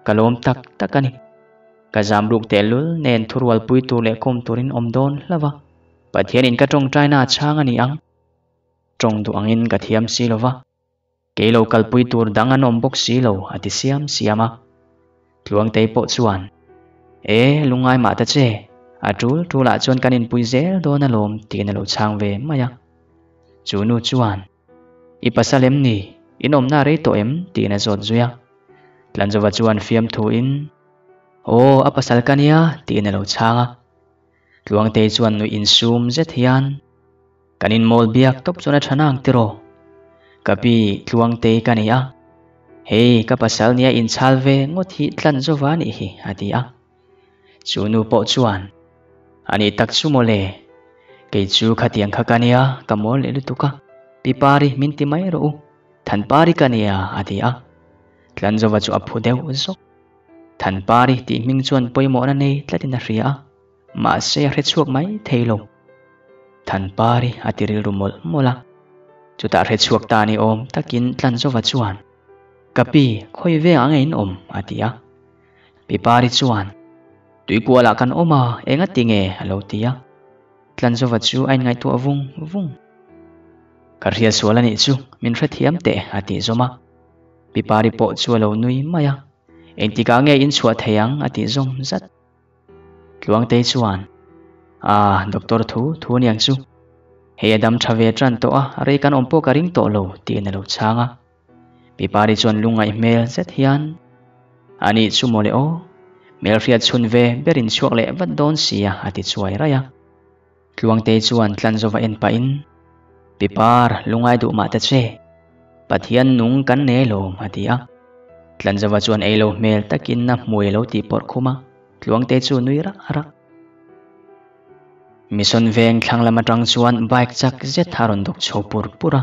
Ka lawm tak tak a ni. Ka zamruk tehlul nen thurualpui tur leh kawm turin awm dawn hlauh a. Pathianin ka tawngtaina a chhang a ni ang. Tawng duh angin ka thiam si lo va. Kei lo kalpui tur dang an awm bawk si lo, a ti siam siam a. Tluangtei pawh chuan, E, lungngai mah ta che, a tul tulah chuan kan inpui zel dawn alawm, tiin a lo chhang ve mai a. Chu nu chuan, I pasal em ni? In awmna a rei tawh em? tiin a zawt zui a. Tlanzova chuan fiamthuin, Aw, a pasal ka nia, tiin a lo chhang a. Tluangtei chuan nuih insum zet hian, Kan inmawl biak tawp chuan a tha nang tiraw? Ka pi Tluangtei ka ni a, hei ka pasal nia inchhal ve ngawt hi tlan zova a nih hi, a ti a. Chu nu pawh chuan, A nih tak chu mawle, kei chu khatiang kha ka nia, ka mawl leh lutuk a, Pi Pari min ti mai rawh u, Thanpari ka nia, a ti a. Tlanzova chu a phu deuh zawk. Thanpari tih hming chuan pawimawhna nei tlatin a hria a. Mahse a hre chhuak mai thei lo. Thanpari a ti rilru mawlh mawlh a. Chutah hre chhuak ta ni awm takin Tlanzova chuan, Ka pi, khawi veng ang in awm? a ti a. Pi Pari chuan, Tuikualah kan awm a, eng a ti nge? a lo ti a. Tlanzova chu a inngaihtuah vung vung. Ka hriat sual a nih chu, min hrethiam teh, a tih zawm a. Pi Pari pawh chu a lo nui mai a. Engtikah nge in chhuah thei ang? a tih zawm zat. Tluangtei chuan, Ah, doctor thu thu aniang chu. Hei a dam tha ve tan tawh a, rei kan awm pawh ka ring tawh lo, tiin a lo chhang a. Pi Pari chuan lungngaih hmel zet hian, Anih chu mawle aw, hmelhriat chhun ve berin chhuak leh vat dawn sia, a ti chuai raih a. Tluangtei chuan Tlanzova en pahin, Pi Par, lungngai duh mah ta che. Pathian nung kan nei alawm, a ti a. Tlanzova chuan ei lo hmel takin a hmui a lo tih pawrh khum a, Tluangtei chu nui rak rak. Mission veng thlang lam atang chuan bike chak zet a rawn dawk chho pur pur a.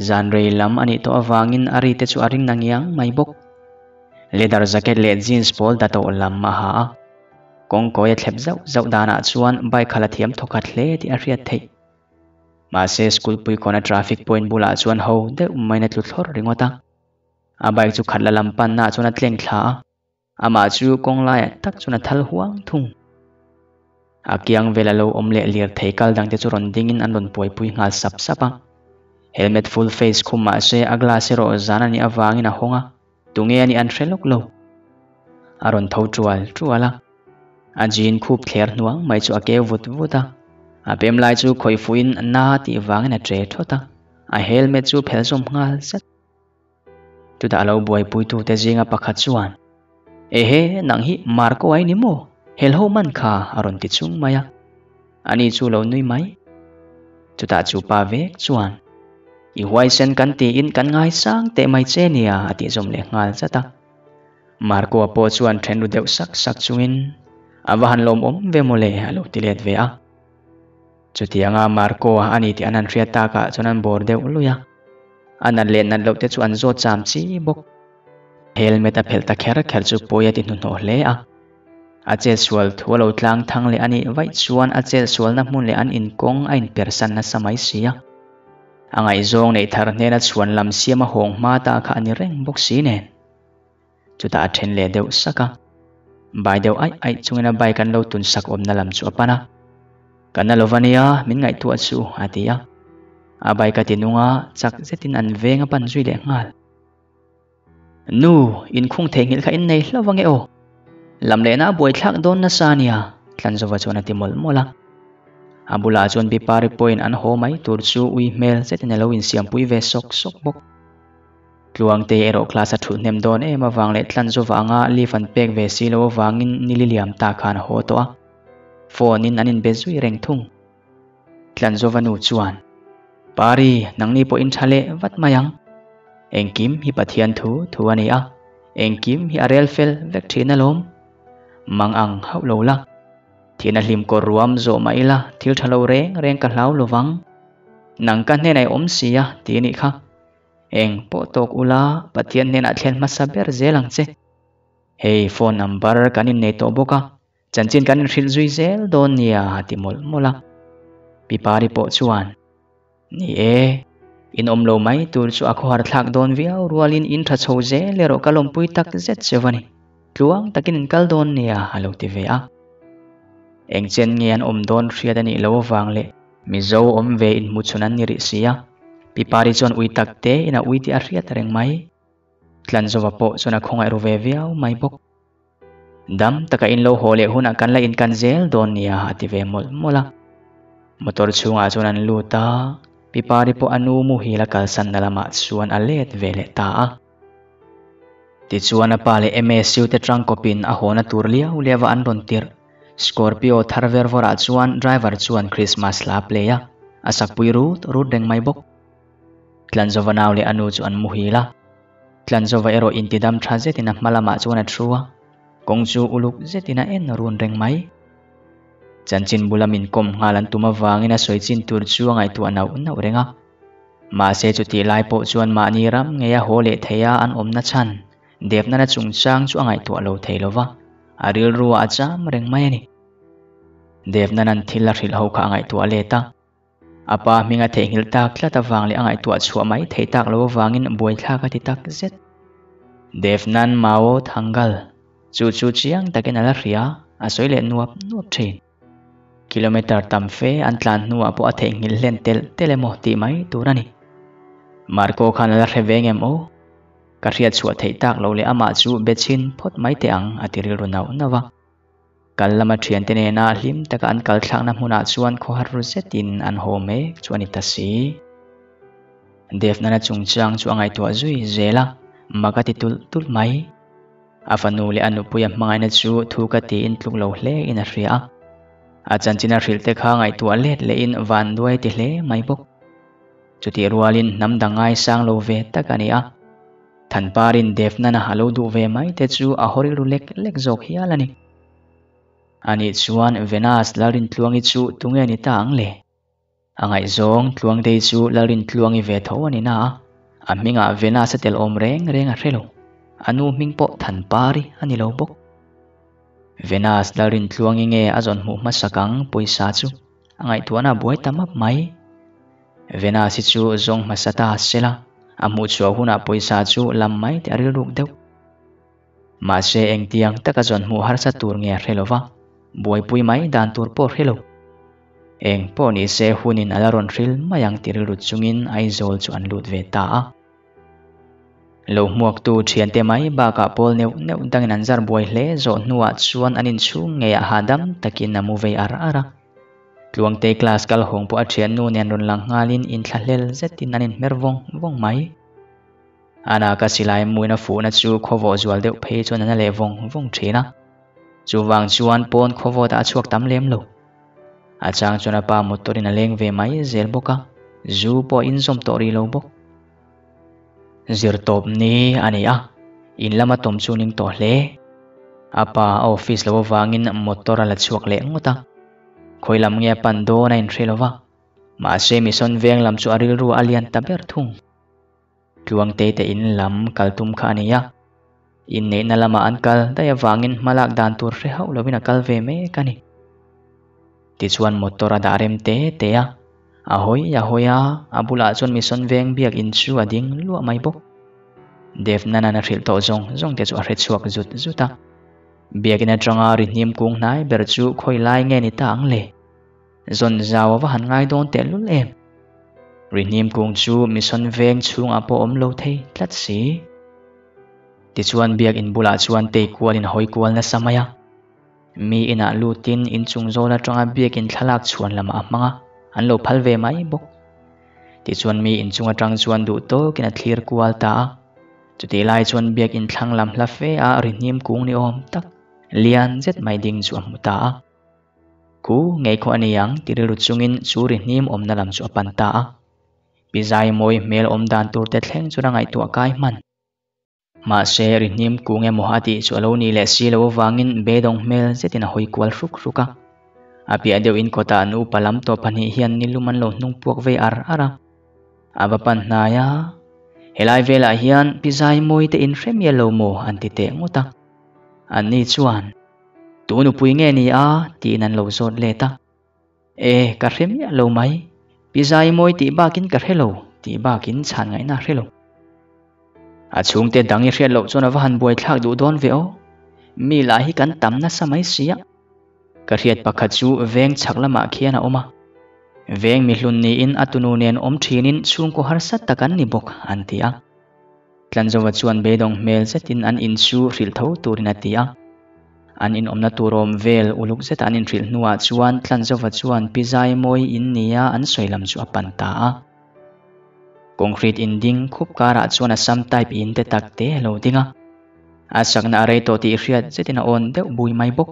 Zan rei lam a nih tawh avangin a ri te chu a ring na ngiang mai bawk. Leather jacket leh jeans pawl da tawh lam a ha a. Kawngkawi a thlep zauh zauh danah chuan bike khalh a thiam thawkhat hle tih a hriat theih. Mahse school puikawna traffic point bulah chuan ho deuh maiin a tlu thlawr ringawt a. A bike chu khat la lam pannaah chuan a tleng thla a. Amah chu kawng laiah tak chuan a thal huang thung. A kiang vela lo awm leh lirthei kal dangte chu rawn dingin an rawn buaipui nghal sap sap a. Helmet full face khum mah se a glass erawh zan a nih avangin a hawng a, tunge a nih an hre lawk lo. A rawn tho tual tual a, a jean khup thler hnuang mai chu a keu vut vut a, a pem lai chu khawih fuhin na tih vangin a tre thawt a, a helmet chu phel zawm nghal zat. Chutah a lo buaipuitute zinga pakhat chuan, Ehe, nang hi Marco ai ni maw? Helho man kha a rawn ti chung mai a. Ani chu lo nui mai. Chutah chu pa vek chuan, I huaisen kan tiin kan ngaisang teh mai che nia a tih zawm leh nghal zat a. Marco-a pawh chuan then ru deuh sak sak chungin, A va han lawmawm ve mawle a lo ti let ve a. Chutianga Marco-a a ni tih an han hriat takah chuan an bawr deuh lui a. A nat leh nat loh te chu an zawt cham chi bawk. Helmet a phelh ta kher kher chu pawi a ti hnuhnawh hle a. A chetsual thu a lo tlang thang leh a nih vaih chuan a chetsualna hmun leh an inkawng a inpersan nasa mai si a. A ngaihzawng neih thar hnena chhuan lam siam a hawng hma ta kha a ni reng bawk si nen. Chutah a then leh deuh sak a. Bai deuh aih aih chungin a bike an lo tun sak awmna lam chu a pan a. Ka na lo va nia, min ngaihtuah chu, a ti a. A bike a ti nung a, chak zetin an veng a pan zui leh nghal. Nu, inkhung theihnghilh kha in nei hlauh ange aw. Lam lehna a buaithlak dawn nasa ania, Tlanzova chuan a ti mawlh mawlh a. A bulah chuan Bipari pawhin an haw mai tur chu ui hmel zetin a lo insiampui ve sawk sawk bawk. Tluangte erawh class a thulh hnem dawn em avang leh tlanzu vanga leave an pek ve si lo avangin nili liam ta khan a haw tawh a, phone in an inbe zui reng thung. Tlanzova nu chuan, Pari, nangni pawh in tha leh vat mai ang. Engkim hi Pathian thu thu a ni a, engkim hi a rel fel vek thin alawm. Mang ang hauh lo la. Thihna hlim kawr ruam zawh mah ila thil tha lo reng reng ka hlau lovang. Nang ka hnenah i awm si a, ti a nih kha. Eng pawh tawk ula, Pathian hnenah thlen hmasa ber zel ang che. Hei phone number kan innei tawh bawk a, chanchin kan inhrilh zui zel dawn nia a ti mawlh mawlh a. Pi Pari pawh chuan, Ni e, in awm lo mai tur chu a khawhar thlak dawn viau rualin in tha chho zel erawh ka lawmpui tak zet che va ni. Tluang takin in kal dawn nia a lo ti ve a. Eng chen nge an awm dawn hriat a nih loh avang leh Mizo awm ve inhmu chhun an ni rih si a, Pi Pari chuan ui tak te in a ui tih a hriat reng mai. Tlanzova pawh chuan a khawngaih ru ve viau mai bawk. Dam taka in lo haw leh hunah kan la inkan zel dawn nia a ti ve mawlh mawlh a. Motor chhungah chuan an lut a, Pi Pari pawh a nu muhil a kalsanna lamah chuan a let ve leh ta a. Tichuan a pa leh MSU te tangkawpin a hawna tur liau liau a an rawn tirh. Scorpio thar ver vawrah chuan driver chuan Christmas hla play a, a sakpui rut rut reng mai bawk. Tlanzova nau leh a nu chu an muhil a. Tlanzova erawh intidam tha zetin a hma lamah chuan a thu a, kawng chu uluk zetin a en run reng mai. Chanchin bula min kawm nghal an tum avangin a sawi chin tur chu a ngaihtuah nauh nauh reng a. Mahse chutih lai pawh chuan mahni ram ngeia haw leh theia an awmna chhan Devnana chungchang chu a ngaihtuah lo thei lo va, a rilru ah a cham reng mai a ni. Devnanan thil a hrilh ho kha a ngaihtuah let a, a pa hming a theihnghilh tak tlat avang leh a ngaihtuah chhuah mai theih tak lo avangin buaithlak a ti tak zet. Devnan Mao Thangal chu chu chiang takin a la hria, a sawi leh nuap nuap thin. Kilometer tam fe an tlan hnuah pawh a theihnghilh hlen telh telh emaw tih mai tur a ni. Marco khan a la hre ve ngem aw? Ka hriat chhuah theih tak lo leh amah chu be chhin phawt mai teh ang a ti rilru nauh nauh a. Kal lama thiante nena hlim taka an kal thlakna hmunah chuan khawhar ru zetin an haw mek chu a ni ta si. Devnana chungchang chu a ngaihtuah zui zel a, mak a ti tulh tulh mai. A fanu leh a nupuia hmangaihna chu thu ka tiin tluk lo hle in a hria a. A chanchin a hrilh te kha ngaihtuah let lehin van duai ti hle mai bawk. Chutih rualin hnam dang ngaisang lo ve tak a ni a. Thanparin Devnana a lo duh ve mai te chu a haw rilru lek lek zawk hial a ni. Anih chuan Venus Lalrintluangi chu tunge ni ta ang le? A ngaihzawng Tluangtei chu Lalrintluangi ve tho a ni na a, a hmingah Venus a tel awm reng reng a hre lo. A nu hming pawh Thanpari a ni lo bawk. Venus Lalrintluangi nge a zawn hmuh hmasak ang pawisa chu a ngaihtuahna a buai ta map mai. Venus hi chu zawng hmasa ta sela, a hmuhchhuah hunah pawisa chu lam mai teh a rilruk deuh. Mahse engtiang taka zawn hmuh harsa tur nge a hre lo va, buaipui mai dan tur pawh a hre lo. Eng pawh ni se hunin a la rawn hril mai ang ti rilru chungin Aizawl chu an lut ve ta a. Lo hmuaktu thiante mai bakah pawl neuh neuh dangin an zar buai hle zawh hnuah chuan an inchhung ngeiah hahdam takin a mu vei ar ar a. Tluangtei class kal hawng pawh a thiannu nen rawn lang nghalin inthlahlel zetin an inhmer vawng vawng mai. Ana ka silai muina fuhna chu khawvawh zual deuh phei chuan a na leh vawng vawng thin a. Chuvang chuan pawn khawvawtah a chhuak tam lem lo. A chang chuan a pa motor-in a leng ve mai zel bawk a, zu pawh a inzawm tawh rih lo bawk. Zirtawp ni a ni a, in lama tawm chu ning tawh hle. A pa a office lo avangin motor a la chhuak leh ngawt a. Khawi lam nge a pan dawn a inhre lo va, mahse mission veng lam chu a rilru a lian ta ber thung. Tluangtei te in lam kal tum kha a ni a, inneihna lamah an kal daih avangin hmalak dan tur hre hauh lovin a kal ve mek a ni. Tichuan motor a dah rem te te a, a hawi a hawi a, a bulah chuan mission veng biakinn chu a ding luah mai bawk. Devnanan a hrilh tawh zawng zawng te chu a hre chhuak zut zut a. Biakinn atanga ri hnim kung hnai ber chu khawi lai nge ni ta ang le? Zawn zau a va han ngai dawn tehlul em? Rihnim kung chu mission veng chhungah pawh awm lo thei tlat si. Tichuan biakinn bulah chuan tei kualin a hawi kual nasa mai a. Mi inah lutin inchung zawl atanga biakinn thlalak chhuan lamah a hmang a, an lo phal ve mai bawk. Tichuan mi inchung atang chuan duh tawkin a thlir kual ta a. Chutih lai chuan biakinn thlang lam hla fe a rihnim kung ni awm tak lian zet mai ding chu a hmu ta a. Ku ngei khaw a ni ang ti rilru chungin chu ri hnim awmna lam chu a pan ta a. Pi Zaimawi hmel awm dan tur te thleng chuan a ngaihtuah kai hman. Mahse ri hnim kung emaw a tih chu a lo nih leh si lo avangin beidawng hmel zetin a hawi kual hruk hruk a. A piah deuh in kawtah an upa lam tawh pahnih hian nilum an lo hnung puak vei ar ar a. A va pan hnai a, Helai velah hian Pi Zaimawi te in hre mial lo maw an ti teh ngawt a. Anni chuan. Tu nupui nge ni a? tiin an lo zawt let a. E, ka hre miah lo mai. Pi Zaimawi tih bakin ka hre lo, tih bakin chhan ngaihna a hre lo. A chhungte dang i hriat loh chuan a va han buaithlak duh dawn ve aw. Mi lah hi kan tam nasa mai sia. Ka hriat pakhat chu veng chhak lamah khian a awm a. Veng mihlun niin a tunu nen awm thinin chhungkaw harsa tak an ni bawk, an ti a. Tlanzova chuan beidawng hmel zetin an in chu hrilh tho turin a ti a. An inawmna tur awm vel uluk zeta an inhrilh hnuah chuan Tlanzova chuan Pi Zaimawi in nia an sawi lam chu a pan ta a. Concrete in ding khup karah chuan a sam type in te tak te a lo ding a. A sakna a rei tawh tih hriat zetin a awn deuh bui mai bawk.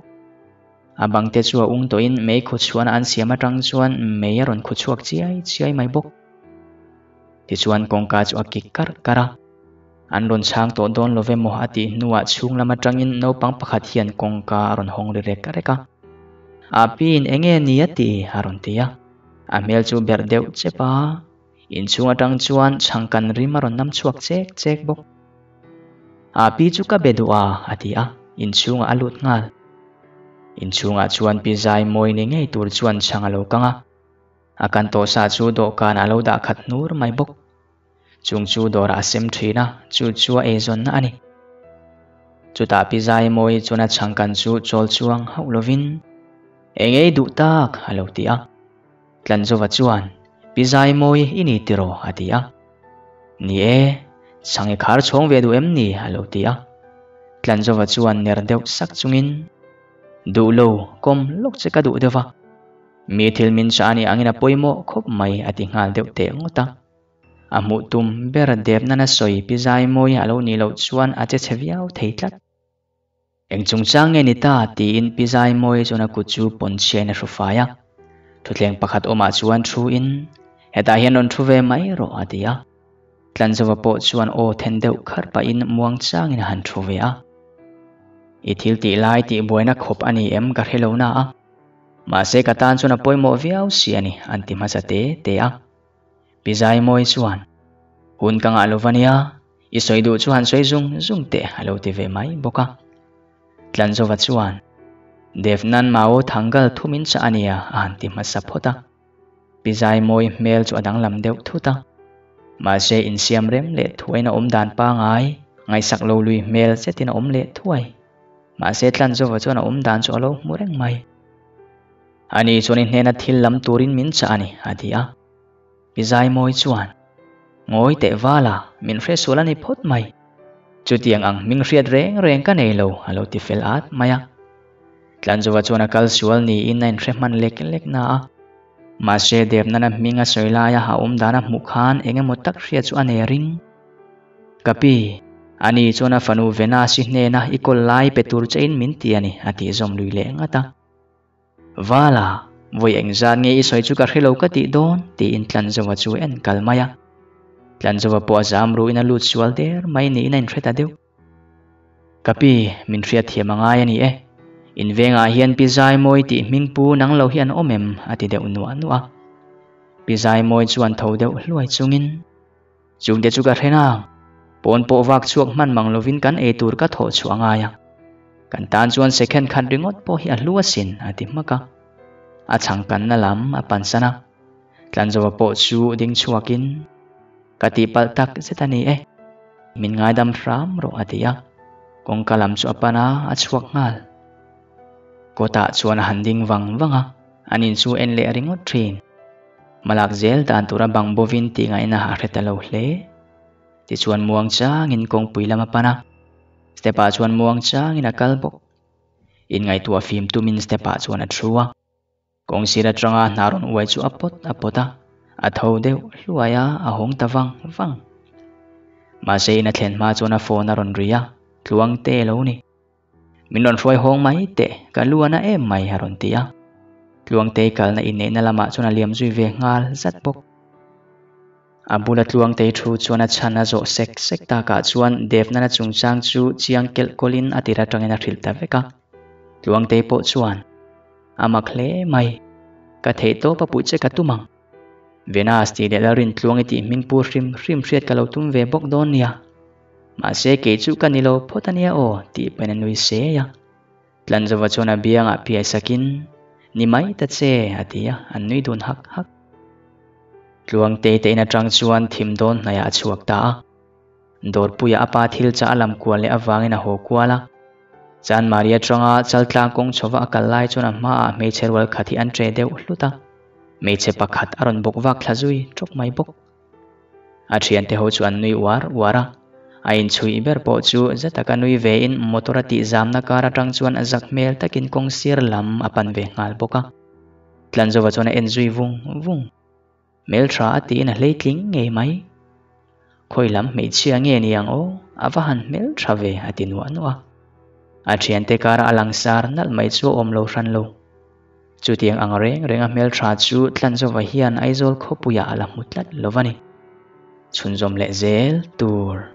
A bang te chu a ung tawhin mei khuchhuahna an siam atang chuan mei a rawn khuchhuak chiai chiai mai bawk. Tichuan kawngka chu a kik karh karh a, an rawn chhang tawh dawn lo ve maw a tih hnuah chhung lam atangin naupang pakhat hian kawngka a rawn hawng ri rek rek a. A piin eng nge ni a ti? a rawn ti a. A hmel chu berh deuh chep a, inchhung atang chuan chhangkan rim a rawn nam chhuak chek chek bawk. A pi chu ka be duh a, a ti a, inchhungah a lut nghal. Inchhungah chuan pi zai mawi ni ngei tur chuan chhang a lo kang a. A kan tawh sa chu dawhkan a lo dah khat hnur mai bawk. Chung chu dawrah a sem thin a, chu chu a eizawnna a ni. Chutah Pi Zaimawi chuan a chhangkan chu chawl chuang hauh lovin, Eng ei duh tak? a lo ti a. Tlanzova chuan, Pi Zaimawi i ni tiraw? a ti a. Ni e, chhang i khar chhawng ve duh em ni? a lo ti a. Tlanzova chuan ner deuh sak chungin, Duh lo, kawm lawk che ka duh deuh va. Mi thil min chah anih angin a pawimawh khawp mai a ti nghal deuh teh ngawt a. A hmuh tum ber dep nana sawi pi zai mawi a lo nih loh chuan a che chhe viau thei tlat. Eng chungchang nge ni ta tiin pi zai mawi chuan a kut chu pawn chhiain a hru fai a. Thutthleng pakhat awmah chuan thu in, Hetah hian rawn thu ve mai rawh a ti a. Tlanzova pawh chuan aw then deuh kharh pahin muangchangin a han thu ve a. I thil tih lai tih buaina khawp a ni em ka hre lo na a. Mahse ka tan chuan a pawimawh viau si a ni, an ti hmasa te te a. Pi Zaimawi chuan, Hun ka ngah lo va nia, i sawi duh chu han sawi zung zung teh a lo ti ve mai bawk a. Tlanzova chuan, Devnan Mao Thangal thumin chah a nia a han ti hmasa phawt a. Pi Zaimawi hmel chu a danglam deuh thut a. Mahse insiam rem leh thuaiin a awm dan pangai, ngaihsak lo lui hmel zetin a awm leh thuai. Mahse Tlanzova chuan a awm dan chu a lo hmu reng mai. Ani chuan i hnena thil lam turin min chah a ni, a ti a. Pi Zaimawi chuan, Ngawi teh vala, min hre sual a ni phawt mai. Chutiang ang hming hriat reng reng ka nei lo, a lo ti fel at mai a. Tlanzova chuan a kal sual niin a inhre hman lek lek na a. Mahse Devnana hming a sawi laia a awm dan a hmuh khan eng emaw tak hria chu a nei ring. Ka pi, ani chuan a fanu Venus-i hnena i kawl lai pe tur chein min ti a ni, a tih zawm lui leh ngat a. Vala, vawi engzat nge i sawi chu ka hre lo ka tih dawn, tiin Tlanzova chu en kal mai a. Tlanzova pawh a zam ruin a lut sual der mai niin a inhre ta deuh. Ka pi, min hriat thiam a ngai a ni e. In vengah hian Pi Zaimawi tih hming pu nang lo hi an awm em? a ti deuh nuah nuah a. Pi Zaimawi chuan tho deuh hluai chungin, Chungte chu ka hre nang. Pawn pawh vak chhuak hman mang lovin kan ei tur ka thawh chhuah a ngai a. Kan tan chuan second khat ringawt pawh hi a hlu asin, a ti hmak a. A chhangkanna lam a pansan a. Tlanzova pawh chu ding chhuakin, Ka tihpalh tak zet a ni e. Min ngaidam hram rawh, a ti a. Kawngka lam chu a pan a, a chhuak nghal. Kawtah chuan a han ding vang vang a, an in chu en leh ringawt thin. Hmalak zel dan tura bang bovin tih ngaihna a hre ta lo hle. Tichuan muang changin kawngpui lam a pan a, step-ah chuan muang changin a kal bawk. Inngaihtuah fim tumin step-ah chuan a thu a. Kawngsir atanga hna rawn uai chu a pawt a pawt a, a tho deuh hluai a, a hawng ta vang vang. Mahse in a thlen hma chuan a phone a rawn ri a, tluang te lo ni. Min rawn hruai hawng mai teh, ka lu a na em mai a rawn ti a. Tluangtei kalna inneihna lamah chuan a liam zui ve nghal zat bawk. A bula Tluangtei thu chuan a chhan a zawh sek sek takah chuan Devnana chungchang chu chiang kelh kawlhin a tir atangin a hrilh ta vek a. Tluangtei pawh chuan, A mak hle mai, ka theih tawp a puih che ka tum ang. Venus tih leh Lalrintluang i tih hming pu hrim hrim hriat ka lo tum ve bawk dawn nia. Mahse kei chu ka ni lo phawt a nia aw tih pahin a nui sei a. Tlanzova chuan a biangah piai sakin, Ni mai ta che a ti a, an nui dun hak hak. Tluangtei te in atang chuan thim dawn hnaiah a chhuak ta a. Dawrpuia a pa thil chah a lam kual leh avangin a haw kual a. Chan Maria atanga Chaltlang kawng chhova a kal lai chuan a hmaah hmeichhe rual khat hi an tre deuh hlut a. Hmeichhe pakhat a rawn bawk vak thla zui tawp mai bawk. A thiante ho chu an nui uar uar a, a inchhuih ber pawh chu za taka nui vein motor a tih zamna kar atang chuan a zak hmel takin kawng sir lam a pan ve nghal bawk a. Tlanzova chuan a en zui vung vung. Hmeltha a tiin a hleitling ngei mai. Khawi lam hmeichhia nge ni ang aw, a va han hmeltha ve a ti nuah nuah a. A thiante kara a langsar nalh mai chu a awm lo hran lo. Chutiang ang reng renga hmeltha chu Tlanzova hian Aizawl khawpuiah a la hmu tlat lo va ni. Chhunzawm leh zel tur.